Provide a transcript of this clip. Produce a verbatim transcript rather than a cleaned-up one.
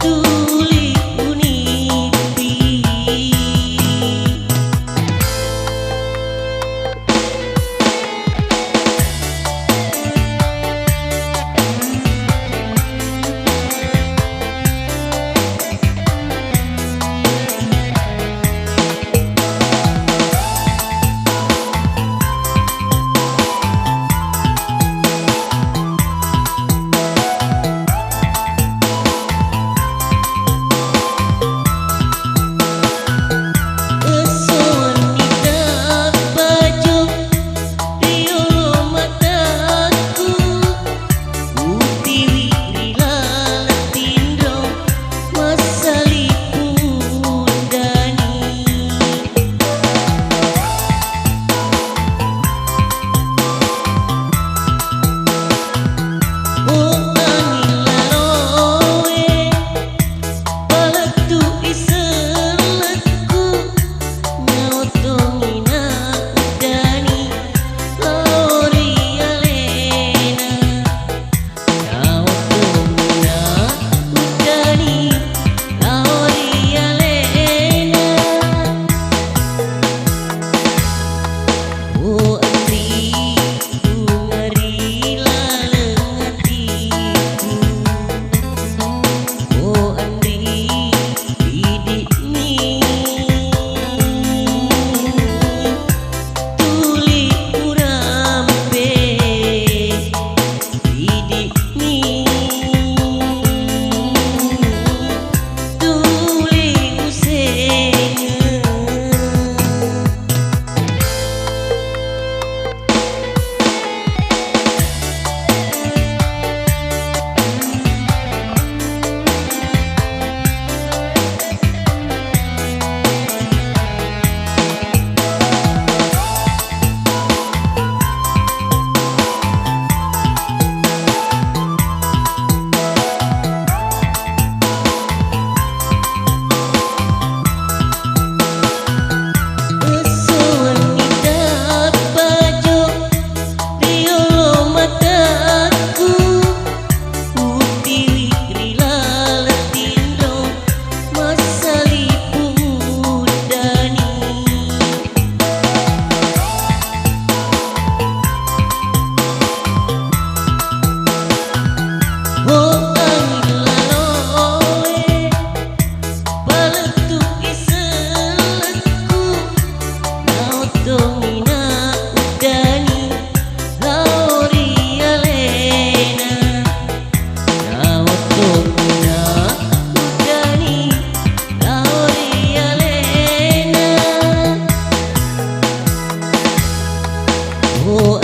Tuli unipi. Utiwi ri laleng tinro, massali pundani. Oh, anging laloe, palettu'i sellekku, naotongi na uddani lao ri alena. Naotongi na uddani lao ri alena. Oh, anri bunga ri laleng atiku. Oh, anri idi'mi tuli urampe. Idi'mi tuli usengeng. Esso wenni tappajo riolo mataku, utiwi ri laleng tinro, massali pundani. Oh, anging laloe, palettu'i sellekku, naotongi na uddani lao ri alena. Naotongi na uddani lao ri alena. Oh,